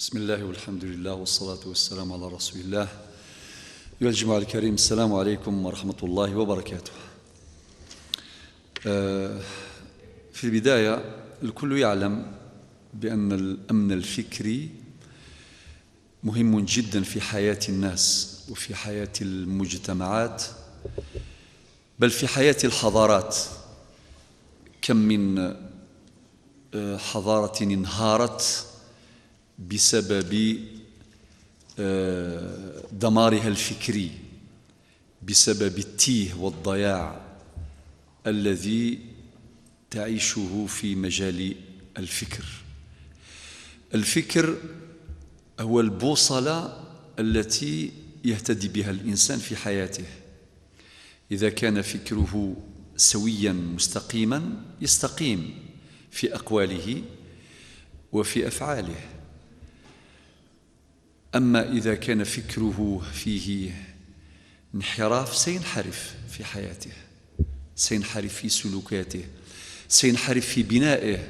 بسم الله والحمد لله والصلاة والسلام على رسول الله. أيها الجماعة الكريم، السلام عليكم ورحمة الله وبركاته. في البداية، الكل يعلم بأن الأمن الفكري مهم جدا في حياة الناس وفي حياة المجتمعات، بل في حياة الحضارات. كم من حضارة انهارت بسبب دمارها الفكري، بسبب التيه والضياع الذي تعيشه في مجال الفكر. الفكر هو البوصلة التي يهتدي بها الإنسان في حياته. إذا كان فكره سويا مستقيما يستقيم في أقواله وفي أفعاله. أما إذا كان فكره فيه انحراف سينحرف في حياته، سينحرف في سلوكاته، سينحرف في بنائه،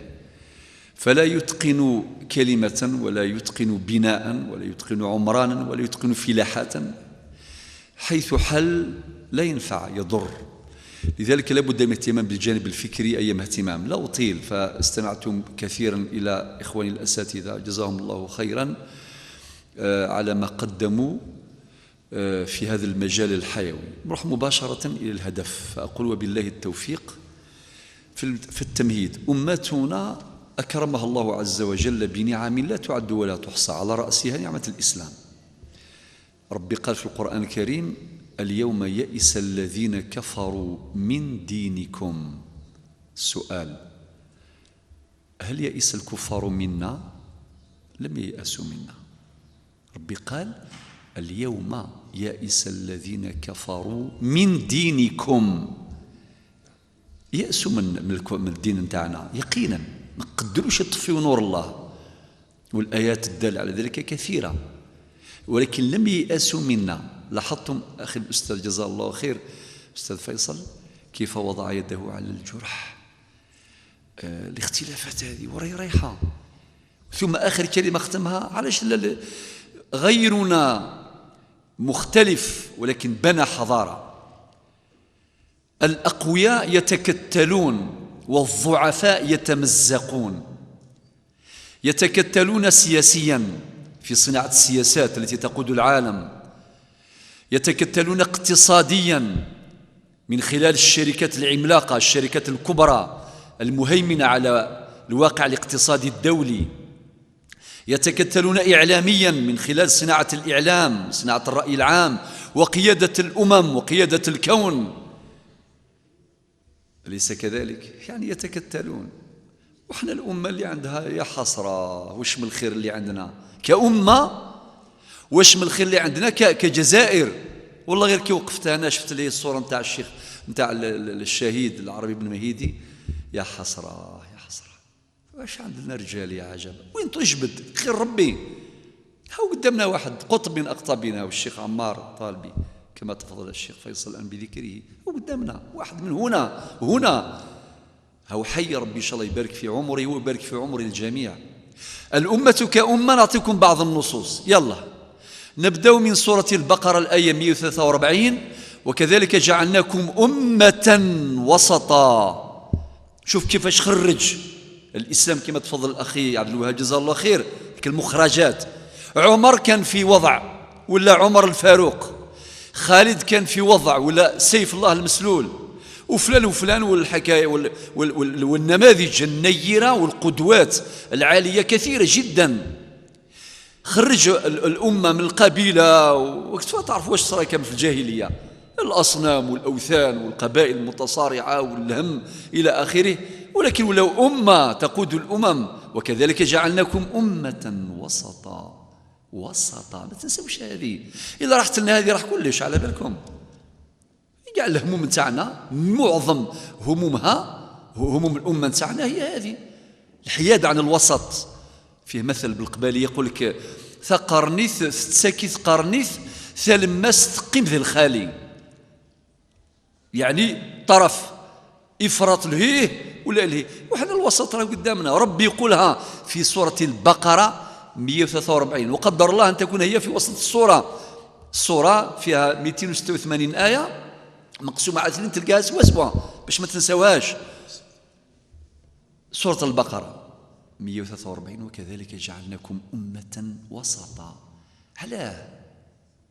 فلا يتقن كلمة ولا يتقن بناء ولا يتقن عمرانا ولا يتقن فلاحة، حيث حل لا ينفع، يضر. لذلك لابد من الاهتمام بالجانب الفكري أيما اهتمام. لا أطيل، فاستمعتم كثيرا إلى إخواني الأساتذة جزاهم الله خيرا على ما قدموا في هذا المجال الحيوي. نروح مباشرة إلى الهدف، فأقول وبالله التوفيق. في التمهيد، أمتنا أكرمها الله عز وجل بنعم لا تعد ولا تحصى، على رأسها نعمة الإسلام. ربي قال في القرآن الكريم: اليوم يئس الذين كفروا من دينكم. السؤال: هل يئس الكفار منا؟ لم ييأسوا منا. ربي قال: اليوم يئس الذين كفروا من دينكم. يأسوا من الدين نتاعنا يقينا، ما قدروش يطفيوا نور الله، والآيات الدالة على ذلك كثيرة، ولكن لم ييأسوا منا. لاحظتم أخي الأستاذ جزاه الله خير أستاذ فيصل كيف وضع يده على الجرح، الاختلافات هذه وراي رايحة. ثم آخر كلمة ختمها، علاش غيرنا مختلف ولكن بنى حضارة. الأقوياء يتكتلون والضعفاء يتمزقون. يتكتلون سياسيا في صناعة السياسات التي تقود العالم، يتكتلون اقتصاديا من خلال الشركات العملاقة، الشركات الكبرى المهيمنة على الواقع الاقتصادي الدولي، يتكتلون إعلاميا من خلال صناعة الإعلام، صناعة الرأي العام، وقيادة الأمم وقيادة الكون. أليس كذلك؟ يعني يتكتلون. وحنا الأمة اللي عندها يا حسرة، واش من الخير اللي عندنا كأمة، واش من الخير اللي عندنا كجزائر. والله غير كي وقفت أنا شفت لي الصورة نتاع الشيخ نتاع الشهيد العربي بن مهيدي، يا حسرة يا حسرة، واش عندنا رجال يا عجب، وين تجبد خير ربي. هاو قدامنا واحد قطب من أقطابنا، والشيخ عمار طالبي كما تفضل الشيخ فيصل الآن بذكره، وقدامنا واحد من هنا هنا، هو حي ربي إن شاء الله يبارك في عمره ويبارك في عمر الجميع. الأمة كأمة، نعطيكم بعض النصوص. يلا نبدأ من سورة البقرة الآية 143: وكذلك جعلناكم أمة وسطا. شوف كيفاش خرج الإسلام كما تفضل الأخي عبد الوهاب جزاه الله خير، المخرجات. عمر كان في وضع ولا عمر الفاروق، خالد كان في وضع ولا سيف الله المسلول، وفلان وفلان، والحكاية والنماذج النيرة والقدوات العالية كثيرة جدا. خرج الأمة من القبيلة، وقت تعرف واش صرا كان في الجاهلية، الأصنام والأوثان والقبائل المتصارعة والهم إلى آخره، ولكن ولو أمة تقود الأمم. وكذلك جعلناكم أمة وسطا. وسطا، ما تنسوش هذه، إلا راحت لنا هذه راح كلش على بالكم. كاع الهموم نتاعنا، معظم همومها، هموم الأمة نتاعنا هي هذه، الحياد عن الوسط. فيه مثل بالقبالي يقول لك: ثقرنيث تساكي ثقرنيث ثلماس تقيم ذي الخالي. يعني طرف إفراط لهيه ولا لهيه، وحنا الوسط راه قدامنا. ربي يقولها في سورة البقرة 143، وقدر الله أن تكون هي في وسط السورة. السورة فيها 286 آية مقسومة على 2، تلقاها سوا سوا باش ما تنساوهاش. سورة البقرة 143، وكذلك جعلناكم أمة وسطا. علاه؟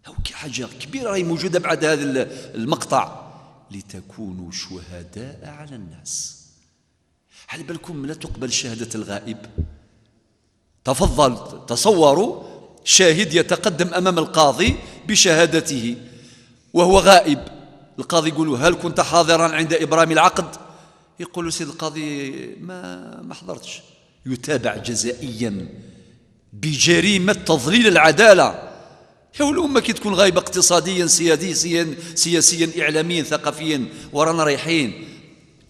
هو حاجة كبيرة راهي موجودة بعد هذا المقطع، لتكونوا شهداء على الناس. على بالكم لا تقبل شهادة الغائب. تفضل، تصوروا شاهد يتقدم أمام القاضي بشهادته وهو غائب، القاضي يقول له هل كنت حاضرا عند إبرام العقد؟ يقول له سيد القاضي ما حضرتش. يتابع جزائيا بجريمة تضليل العدالة. هو الأمة كي تكون غايبة اقتصاديا سياسيا إعلاميا ثقافيا ورانا رايحين.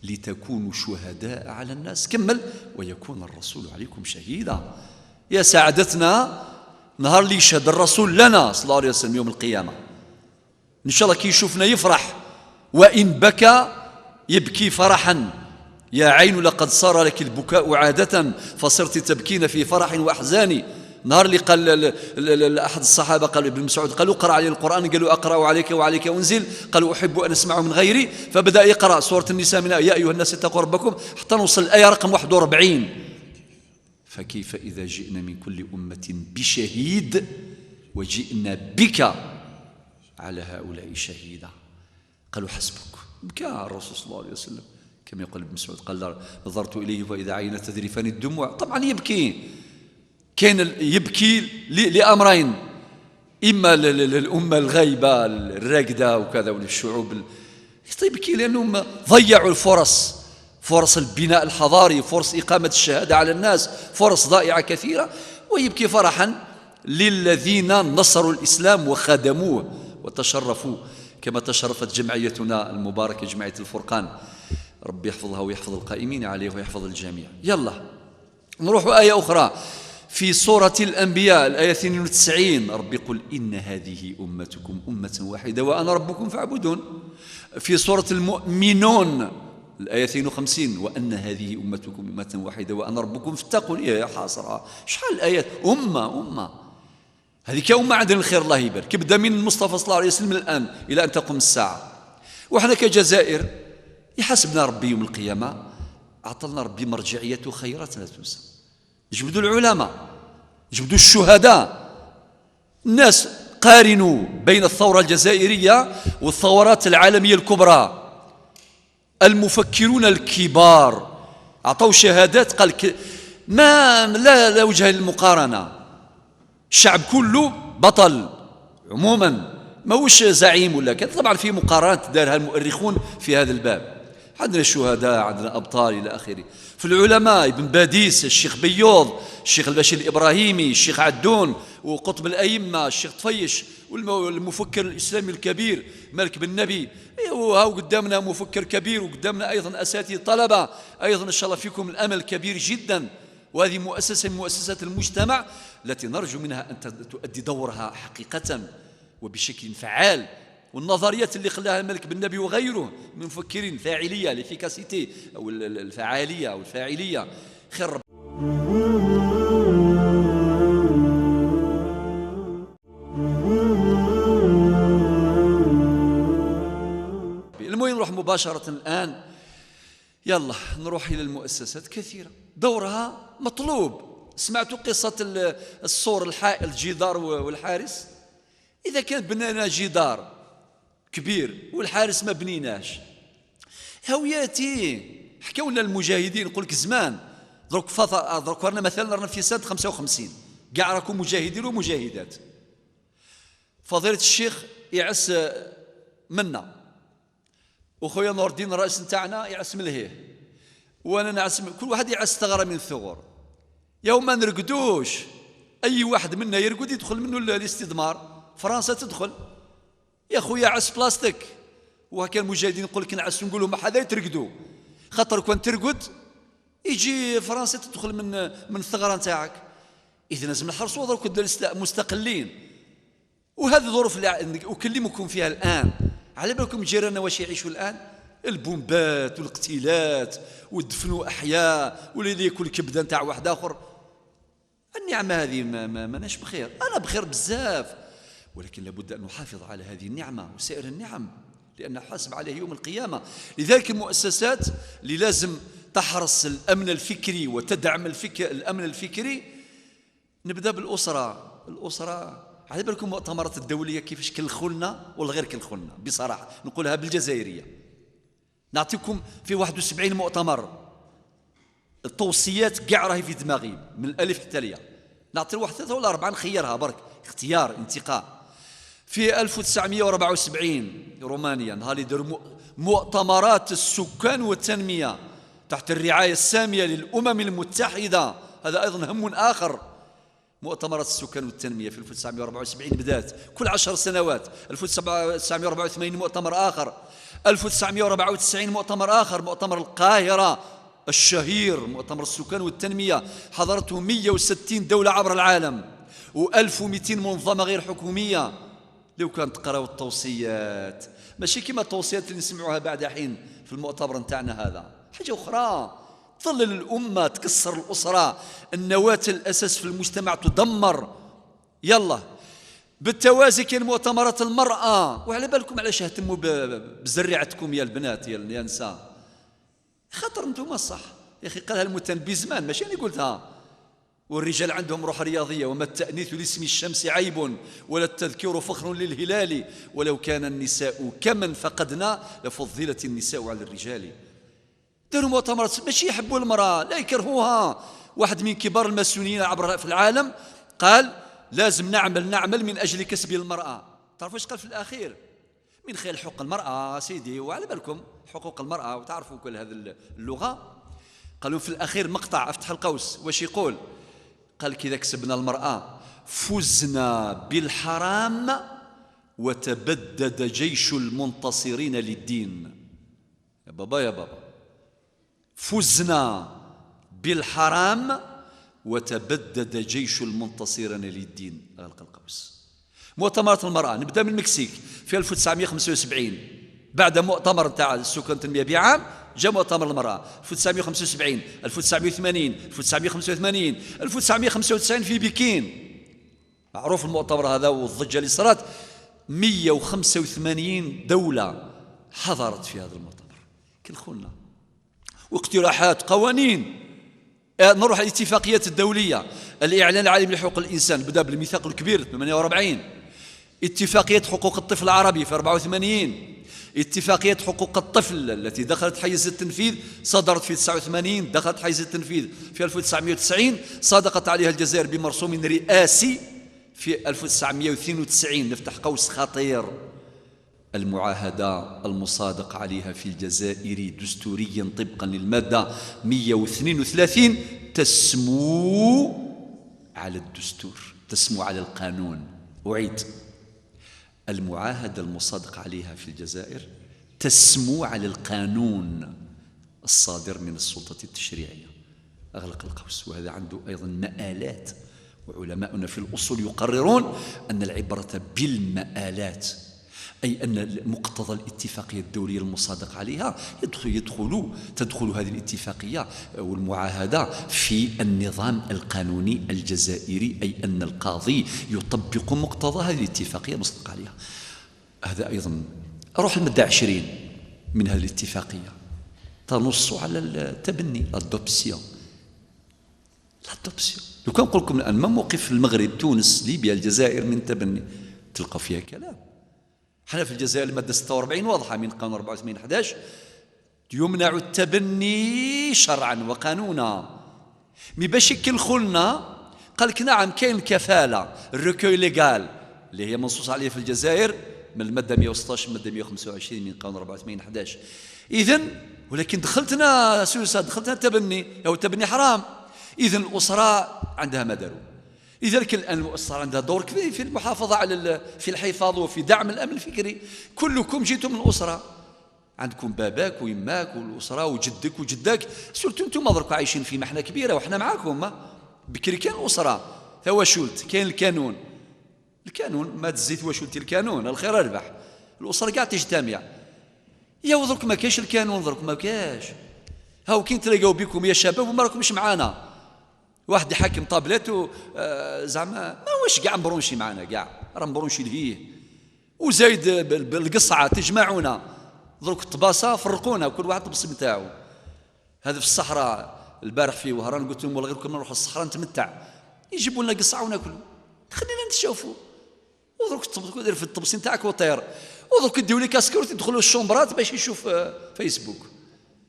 لتكونوا شهداء على الناس. كمل، ويكون الرسول عليكم شهيدا. يا سعادتنا نهار اللي يشهد الرسول لنا صلى الله عليه وسلم يوم القيامة، إن شاء الله كي يشوفنا يفرح، وإن بكى يبكي فرحا. يا عين لقد صار لك البكاء عادة فصرت تبكين في فرح وأحزان. نهار اللي قال أحد الصحابة، قال ابن مسعود، قالوا اقرأ علي القرآن، قالوا أقرأ عليك وعليك أنزل، قالوا أحب أن أسمعه من غيري، فبدأ يقرأ سورة النساء من يا أيها الناس اتقوا ربكم حتى نوصل الآية رقم 41. فكيف إذا جئنا من كل أمة بشهيد وجئنا بك على هؤلاء شهيدا. قالوا حسبك. بكى الرسول صلى الله عليه وسلم كما يقول ابن مسعود، قال نظرت إليه وإذا عينت تذرفان الدموع. طبعا يبكي، كان يبكي لأمرين، إما للأمة الغايبة الراكدة وكذا وللشعوب، يبكي لأنهم ضيعوا الفرص، فرص البناء الحضاري، فرص إقامة الشهادة على الناس، فرص ضائعة كثيرة. ويبكي فرحا للذين نصروا الإسلام وخدموه وتشرفوا، كما تشرفت جمعيتنا المباركة جمعية الفرقان، ربي يحفظها ويحفظ القائمين عليه ويحفظ الجميع. يلا نروح آية أخرى في سورة الأنبياء الآية 92، ربي يقول إن هذه أمتكم أمة واحدة وأنا ربكم فاعبدون. في سورة المؤمنون الآية 52، وأن هذه أمتكم أمة واحدة وأنا ربكم فاتقون. يا حسرة شحال الآيات، أمة هذه كأمة عندنا الخير الله يبارك، كبدا من المصطفى صلى الله عليه وسلم الآن إلى أن تقوم الساعة. وحنا كجزائر يحاسبنا ربي يوم القيامة، أعطلنا ربي مرجعية خيرات لا تنسى. جبدوا العلماء، جبدوا الشهداء. الناس قارنوا بين الثورة الجزائرية والثورات العالمية الكبرى. المفكرون الكبار أعطوا شهادات، قال ما لا وجه للمقارنة. الشعب كله بطل عموما، ماهوش زعيم ولا كذا. طبعا في مقارنات دارها المؤرخون في هذا الباب، عندنا شهداء، عندنا أبطال إلى آخره. في العلماء ابن باديس، الشيخ بيوض، الشيخ البشير الإبراهيمي، الشيخ عدون، وقطب الأئمة الشيخ طفيش، والمفكر الإسلامي الكبير مالك بن نبي. وهاو قدامنا مفكر كبير، وقدامنا أيضا أساتذة طلبة، أيضا إن شاء الله فيكم الأمل كبير جدا. وهذه مؤسسة من مؤسسات المجتمع التي نرجو منها أن تؤدي دورها حقيقة وبشكل فعال. والنظريات اللي خلاها الملك بن نبي وغيره من مفكرين، فاعلية، l'efficacité أو الفعالية أو الفاعلية. خير رب. المهم نروح مباشرة الآن، يلا نروح إلى المؤسسات كثيرة دورها مطلوب. سمعتوا قصة السور الحائل، الجدار والحارس؟ إذا كان بنينا جدار كبير والحارس ما بنيناش، هوياتي حكوا لنا المجاهدين، يقول لك زمان درك رانا مثلا رانا في سنة 55 كاع راكم مجاهدين ومجاهدات. فضيلة الشيخ يعس منا، وخويا نور الدين الرئيس نتاعنا يعس من الهيه، وانا نعس، كل واحد يعس ثغره من الثغور. يوم ما نرقدوش، اي واحد منا يرقد يدخل منه الاستدمار، فرنسا تدخل. يا خويا عس بلاستيك. وهكا المجاهدين يقول لك نعس، نقول لهم حدا ترقدوا، خاطر كون ترقد يجي فرنسا تدخل من الثغرة نتاعك. اذا لازم نحرصوا درك مستقلين. وهذه الظروف اللي اكلمكم فيها الان، على بالكم جيراننا واش يعيشوا الان؟ البومبات والاقتلات ودفنوا احياء، واللي ياكل كبده نتاع واحد اخر. النعمة هذه ماناش بخير، أنا بخير بزاف، ولكن لابد أن نحافظ على هذه النعمة وسائر النعم، لأن حاسب عليه يوم القيامة. لذلك المؤسسات اللي لازم تحرص الأمن الفكري وتدعم الأمن الفكري. نبدأ بالأسرة. الأسرة على بالكم المؤتمرات الدولية كيفاش كلخولنا ولا غير كلخولنا، بصراحة نقولها بالجزائرية. نعطيكم في 71 مؤتمر التوصيات كاع راهي في دماغي من الألف حتى الياء، نعطي واحد 3 ولا 4 نخيرها برك، اختيار انتقاء. في 1974 رومانيا نهار اللي داروا مؤتمرات السكان والتنمية تحت الرعاية السامية للأمم المتحدة، هذا أيضا هم آخر. مؤتمرات السكان والتنمية في 1974 بدات كل 10 سنوات، 1984 مؤتمر آخر، 1994 مؤتمر آخر، مؤتمر القاهرة الشهير، مؤتمر السكان والتنمية، حضرته 160 دولة عبر العالم و1200 منظمة غير حكومية. لو كان تقراو التوصيات، ماشي كما التوصيات اللي نسمعوها بعد حين في المؤتمر نتاعنا هذا، حاجة أخرى تضلل الأمة، تكسر الأسرة، النواة الأساس في المجتمع تدمر. يلا بالتوازي كاين مؤتمرات المرأة، وعلى بالكم علاش اهتموا بزريعتكم يا البنات يا نساء، خاطر انتم الصح يا أخي. قالها المتنبي زمان، ماشي أنا قلتها. والرجال عندهم روح رياضية، وما التأنيث لاسم الشمس عيب ولا التذكير فخر للهلال، ولو كان النساء كمن فقدنا لفضلت النساء على الرجال. داروا مؤتمرات ماشي يحبوا المرأة، لا يكرهوها. واحد من كبار الماسونيين عبر في العالم قال لازم نعمل من أجل كسب المرأة. تعرفوا واش قال في الأخير؟ من خلال حقوق المرأة سيدي، وعلى بالكم حقوق المرأة وتعرفوا كل هذه اللغة. قالوا في الأخير مقطع، افتح القوس، واش يقول؟ قال كذا كسبنا المرأة فزنا بالحرام وتبدد جيش المنتصرين للدين. يا بابا يا بابا، فزنا بالحرام وتبدد جيش المنتصرين للدين. أغلق القوس. مؤتمرات المرأة نبدأ من المكسيك في 1975، بعد مؤتمر تاع السكان التنمية بعام جاء مؤتمر المرأة 1975، 1980، 1985، 1995 في بكين. معروف المؤتمر هذا والضجة اللي صارت، 185 دولة حضرت في هذا المؤتمر. كل خلنا واقتراحات قوانين. نروح الاتفاقيات الدولية، الإعلان العالمي لحقوق الإنسان بدأ بالميثاق الكبير 48، اتفاقية حقوق الطفل العربي في 84، اتفاقية حقوق الطفل التي دخلت حيز التنفيذ صدرت في 89، دخلت حيز التنفيذ في 1990، صادقت عليها الجزائر بمرسوم رئاسي في 1992. نفتح قوس خطير، المعاهدة المصادق عليها في الجزائر دستوريا طبقا للمادة 132 تسمو على الدستور، تسمو على القانون. أعيد، المعاهدة المصادق عليها في الجزائر تسمو على القانون الصادر من السلطة التشريعية. أغلق القوس. وهذا عنده أيضا مآلات، وعلماؤنا في الأصول يقررون أن العبرة بالمآلات، أي أن مقتضى الاتفاقية الدولية المصادق عليها تدخل هذه الاتفاقية والمعاهدة في النظام القانوني الجزائري، أي أن القاضي يطبق مقتضى هذه الاتفاقية المصادق عليها. هذا أيضا. أروح المادة 20 من هذه الاتفاقية، تنص على التبني، l'adoption. l'adoption لو كان نقول لكم الآن ما موقف المغرب، تونس، ليبيا، الجزائر من التبني، تلقى فيها كلام. حنا في الجزائر المادة 46 واضحة من قانون 84/11 يمنع التبني شرعا وقانونا. mais باش يكلخولنا قال لك نعم كاين الكفالة، ال recueil légal اللي هي منصوص عليه في الجزائر من المادة 116 المادة 125 من قانون 84/11. إذن ولكن دخلتنا سوسة، دخلتنا التبني، أو التبني حرام. إذن الأسرة عندها ما داروا. لذلك الآن المؤسسة عندها دور كبير في المحافظة على في الحفاظ وفي دعم الأمن الفكري. كلكم جيتم من الأسرة، عندكم باباك ويماك والأسرة وجدك وجدك، surtout انتم درك عايشين في محنة كبيرة وحنا معاكم. بكري كان الأسرة تواشلت، كاين الكانون، الكانون ما تزيد واشلتي الكانون، الخير أربح، الأسرة كاع تجتمع. يا درك ما كاينش الكانون، درك ما كاش. هاو كي نتلاقاو بكم يا شباب وما راكمش معانا، واحد يحكم طابلته زعما ما واش كاع مبرونشي معنا، كاع راه مبرونشي لهيه وزايد بالقصعه تجمعونا. درك الطباسه فرقونا، كل واحد طبس نتاعو. هذا في الصحراء البارح في وهران قلت لهم والله غير كنا نروح الصحراء نتمتع، يجيبوا لنا قصعه وناكلوا، خلينا نتشوفوا. ودرك دير في الطبسي نتاعك وطير، ودرك ديو لي كاسكروت تدخلوا الشومبرات باش يشوف فيسبوك.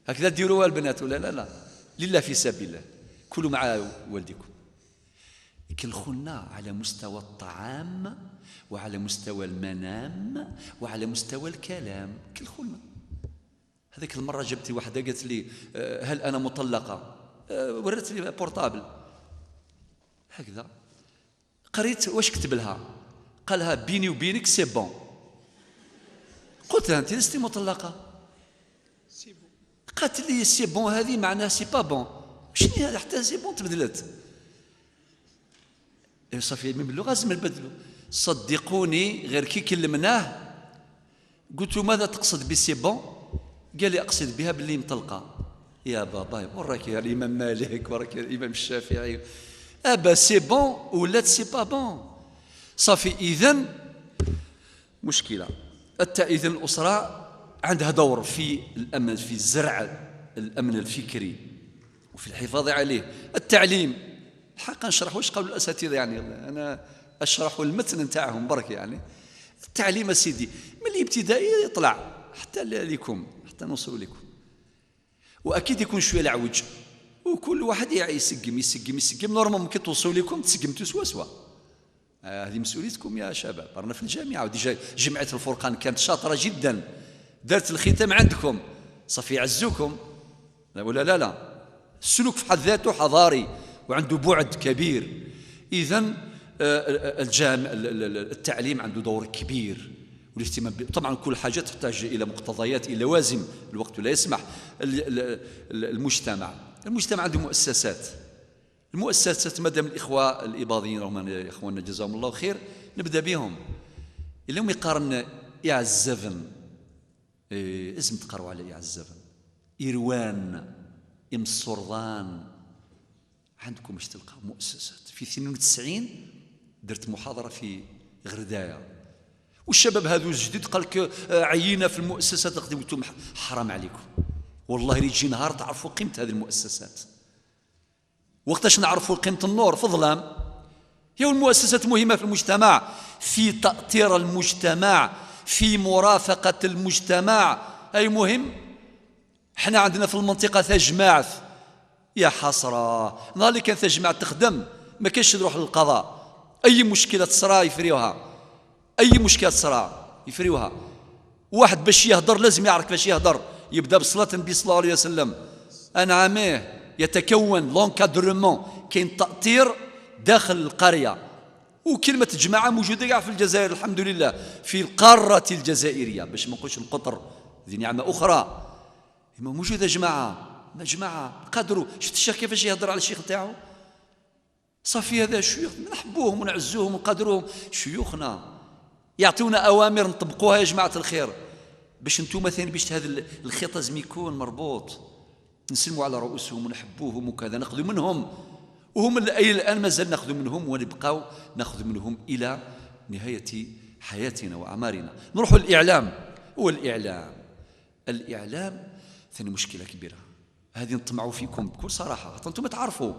هكذا ديروها البنات ولا لا؟ لا، لله في سبيل الله، كلوا مع والديكم. كلخونا على مستوى الطعام وعلى مستوى المنام وعلى مستوى الكلام، كلخونا. هذيك المرة جبت واحدة قالت لي هل أنا مطلقة؟ ورت لي portable هكذا، قريت واش كتب لها، قالها بيني وبينك c'est bon. قلت لها أنت لستي مطلقة؟ قالت لي c'est bon هذه معناها c'est pas bon. شنو هذا حتى c'est bon تبدلت؟ صافي من اللغة لازم نبدلو. صدقوني غير كي كلمناه قلت له ماذا تقصد ب c'est bon؟ قال لي اقصد بها باللي مطلقه. يا بابا وراك يا الامام مالك، وراك يا الامام الشافعي، ابا c'est bon ولات c'est pas bon. صافي اذا مشكلة. اذا الاسرة عندها دور في الامن، في زرع الامن الفكري وفي الحفاظ عليه. التعليم الحق نشرح واش قالوا الاساتذة، يعني انا اشرح المتن نتاعهم برك. يعني التعليم سيدي من الابتدائي يطلع حتى لكم، حتى نوصلوا لكم، واكيد يكون شوية العوج وكل واحد يسقم يسقم يسقم. normalement كي توصلوا لكم تسقمتوا سوا سوا. هذه مسؤوليتكم يا شباب. رانا في الجامعة، و déjà جمعية الفرقان كانت شاطرة جدا، دارت الختام عندكم، صافي يعزوكم ولا لا؟ لا، السلوك في حد ذاته حضاري وعنده بعد كبير. اذا الجامع التعليم عنده دور كبير والاهتمام. طبعا كل حاجة تحتاج الى مقتضيات، الى لوازم، الوقت لا يسمح. المجتمع عنده مؤسسات. المؤسسات مادام الاخوة الاباضيين هم اخواننا جزاهم الله خير، نبدا بهم. اليوم يقارن يعزفن، لازم تقروا على يعزفن، إيروان، ام السرطان، عندكم باش تلقاو مؤسسات. في 92 درت محاضرة في غردايه، والشباب هذو الجديد قال لك عيينا في المؤسسات. قلت لهم حرام عليكم، والله يجي نهار تعرفوا قيمة هذه المؤسسات. وقتاش نعرفوا قيمة النور؟ في الظلام. هي المؤسسات مهمة في المجتمع، في تاطير المجتمع، في مرافقة المجتمع، اي مهم. احنا عندنا في المنطقة تجمعت، يا حسرة نهار اللي كان تجمع تخدم ما كانش تروح للقضاء. اي مشكلة تصرا يفريوها، اي مشكلة تصرا يفريوها. واحد باش يهضر لازم يعرف كيفاش يهضر، يبدا بصلاة النبي صلى الله عليه وسلم. انعاميه يتكون l'encadrement، كاين تاطير داخل القرية. وكلمه جماعة موجودة كاع في الجزائر الحمد لله، في القارة الجزائرية باش ما نقولش القطر، هذه نعمه اخرى موجودة. جماعة جماعة قدروا. شفت الشيخ كيفاش يهضر على الشيخ تاعو؟ صافي هذا شيوخ نحبوهم ونعزوهم ونقدروهم، شيوخنا يعطونا اوامر نطبقوها يا جماعة الخير. باش انتم ثاني باش هذا الخيط لازم يكون مربوط، نسلموا على رؤوسهم ونحبوهم وكذا، ناخذ منهم، وهم الان مازال ناخذ منهم ونبقاو ناخذ منهم الى نهاية حياتنا واعمارنا. نروحوا للاعلام. هو الاعلام، الاعلام ثاني مشكلة كبيرة، هذه نطمعوا فيكم بكل صراحة، حتى انتم تعرفوا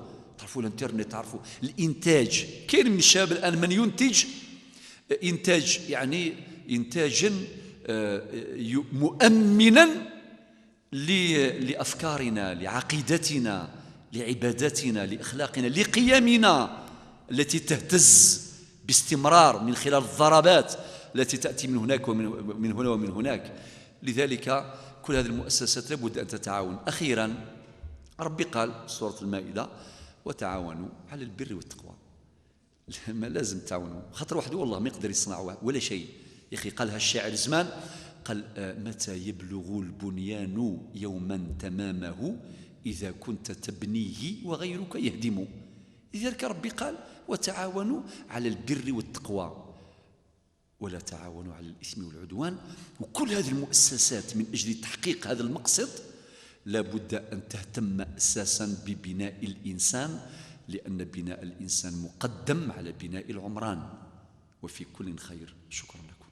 الانترنت، تعرفوا الانتاج. كاين من الشباب الان من ينتج انتاج، يعني انتاجا مؤمنا لافكارنا، لعقيدتنا، لعباداتنا، لاخلاقنا، لقيمنا التي تهتز باستمرار من خلال الضربات التي تاتي من هناك ومن هنا ومن هناك. لذلك كل هذه المؤسسات لابد ان تتعاون. اخيرا ربي قال في سورة المائدة: وتعاونوا على البر والتقوى. ما لازم تعاونوا، خاطر وحده والله ما يقدر يصنع ولا شيء. يا اخي قالها الشاعر زمان، قال: متى يبلغ البنيان يوما تمامه إذا كنت تبنيه وغيرك يهدمه. لذلك ربي قال: وتعاونوا على البر والتقوى ولا تعاونوا على الإثم والعدوان. وكل هذه المؤسسات من أجل تحقيق هذا المقصد لابد أن تهتم أساسا ببناء الإنسان لأن بناء الإنسان مقدم على بناء العمران. وفي كل خير، شكرا لكم.